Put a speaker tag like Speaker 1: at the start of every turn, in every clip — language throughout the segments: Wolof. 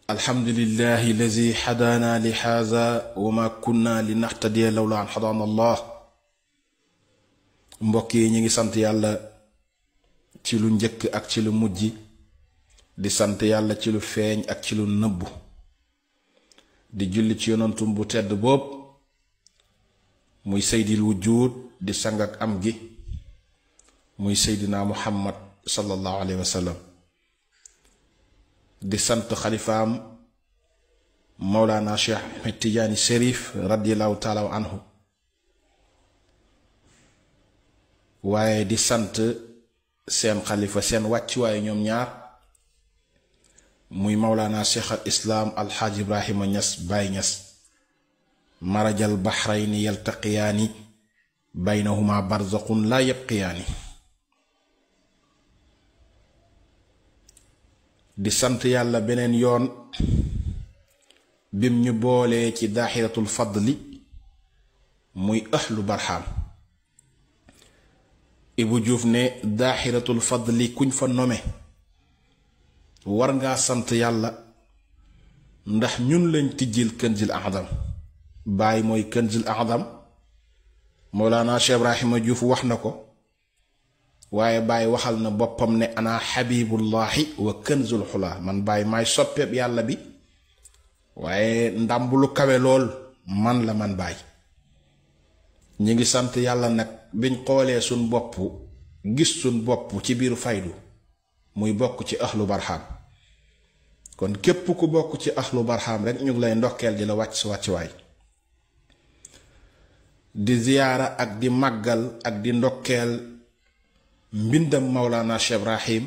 Speaker 1: الحمد لله الذي هدانا لهذا وما كنا لنهتدي لولا أن هدانا الله mbokk yi ñi ngi sant yàlla ci lu njëkk ak ci lu mujj di sant yàlla ci lu feeñ ak ci lu nëbbu di julli ci yonantum bu tedd boob muy sayyidil wujud di sang ak am gi muy sayyidina muhammad sallallahu alayhi wa sallam di sant xalifaam mawlana cheikh ahmed tidiane sharif radiyallahu taala anhu waaye di sant seen xalifa seen wàccuwaay ñoom ñaar muy mawlana cheikh al islam alxaaj ibrahima ñas baay ñas marajal bahrayni yaltaqiyaani baynahuma barzaqun la yabqiyaani di sant yàlla beneen yoon bim ñu boolee ci daaxiratul fadli muy ahlu barxaam Ibu Juuf ne daaxiratul fadli kuñ fa nome war ngaa sant yàlla ndax ñun lañ tijjil kënzil adam baay mooy kënzil adam Mawlana Cheikh Ibrahima Juuf wax na ko waaye baay waxal na boppam ne ana xabibullahi wa kënzul xulaa man baay maay soppeeb yàlla bi waaye ndàmb lu kawe lool man la man baay ñi ngi sant yàlla nag biñ xoolee suñ bopp gis suñ bopp ci biiru faydu muy bokk ci ahlu barxaam kon képp ku bokk ci ahlu barxaam rek ñu ngi lay ndokkeel di la wàcc sa wàccuwaay di ziyaara ak di màggal ak di ndokkeel mbindam Mawlana Cheikh Ibrahim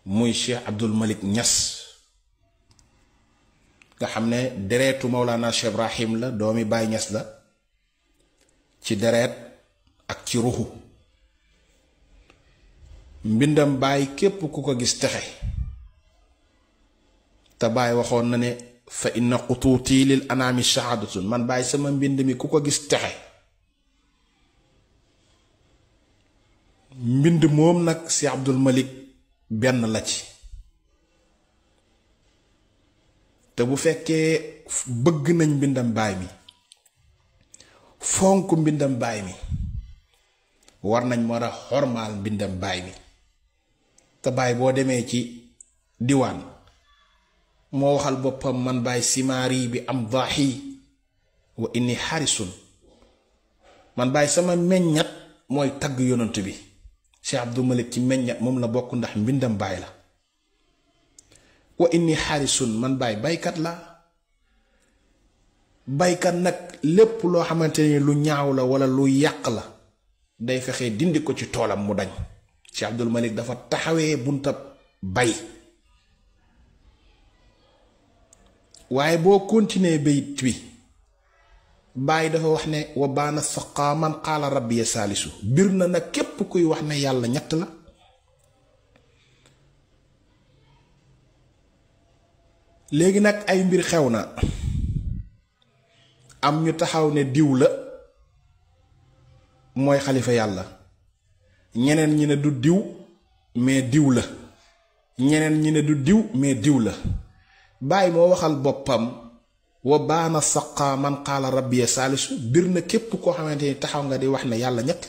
Speaker 1: muy Cheikh Abdul Malik Ñas nga xam ne dereetu Mawlana Cheikh Ibrahim la doomi Baay Ñas la ci deret ak ci ruxu mbindam Baay képp ku ko gis texe te Baay waxoon na ne fa inna xutuuti lil anaami shahaadatun man Baay sama mbind mi ku ko gis texe mbind moom nag si Abdul Malik benn la ci te bu fekkee bëgg nañ mbindam Baay mi fonk mbindam Baay mi war nañ war a xormaal mbindam Baay mi te Baay boo demee ci diwaan moo waxal boppam man Baay simaari bi am daaxi wa inni xarisun man Baay sama meññat mooy tagg yonant bi Cheikh Abdul Malik ci meññat moom la bokk ndax mbindam Baay la wa inni xarisun man Baay baykat la baykat nag lépp loo xamante ni lu ñaaw la wala lu yàq la day fexe dindi ko ci toolam mu dañ Cheikh Abdul Malik dafa taxawee buntab bay waaye boo continuer bayit bi Baay dafa wax ne wa baana saqa man qaala rabbi ya saalisu bir na nag képp kuy wax ne yàlla ñett la léegi nag ay mbir xew na am ñu taxaw ne diw la mooy xalifa yàlla ñeneen ñi ne du diw mais diw la ñeneen ñi ne du diw mais diw la Baay moo waxal boppam wa baana saqa man qaala rabbi saalisu bir na képp koo xamante ni taxaw nga di wax ne yàlla ñett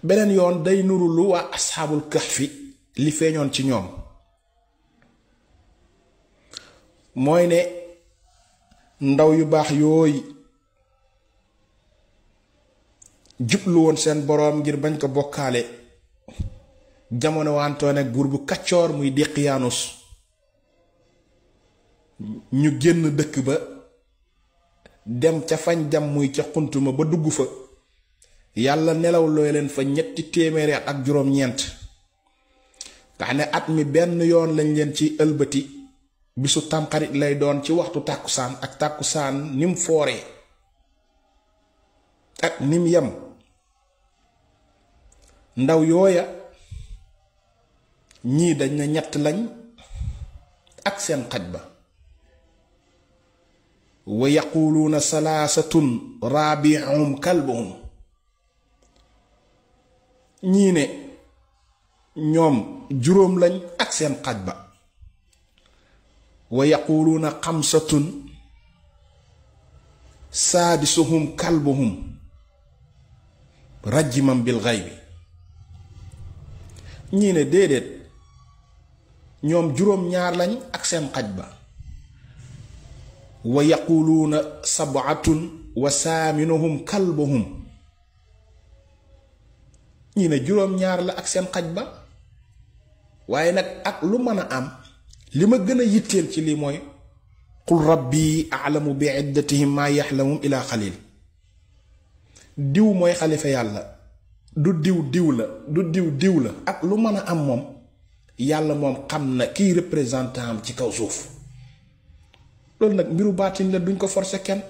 Speaker 1: beneen yoon day nuru lu waa asxaabul kahfi li feeñoon ci ñoom mooy ne ndaw yu baax yooyu jublu woon seen boroom ngir bañ ko bokkaale jamono wantoon ak buur bu kaccoor muy Diqyaanus ñu génn dëkk ba dem ca fañ jam muy ca xuntuma ba dugg fa yàlla nelaw looy leen fa 300 ak juróom-ñeent tax ne at mi benn yoon lañ leen ci ëlbati bisu tamxarit lay doon ci waxtu tàkkusaan ak tàkkusaan nim fooree ak nim yem ndaw yooya ñii dañ na ñett lañ ak seen xaj ba wa yaquluuna salaasatun raabi'uhum kalbuhum ñii ne ñoom juróom lañ ak ak seen xaj ba wa yaquluuna xamsatun saadisuhum kalbuhum rajimam bil ghaybi ñii ne déedéet ñoom juróom-ñaar lañ ak seen xaj ba wa yaquluuna sab'atun wa saaminuhum kalbuhum ñii ne juróom-ñaar la ak seen xaj ba waaye nag ak lu mën a am li ma gën a yitteel ci lii mooy qul rabbi a'lamu bi iddatihim maa yaxlamum ila xalil diw mooy xalifa yàlla du diw la ak lu mën a am moom yàlla moom xam na kiy représentant am ci kaw suuf loolu nag mbiru baatin la duñ ko forcer kenn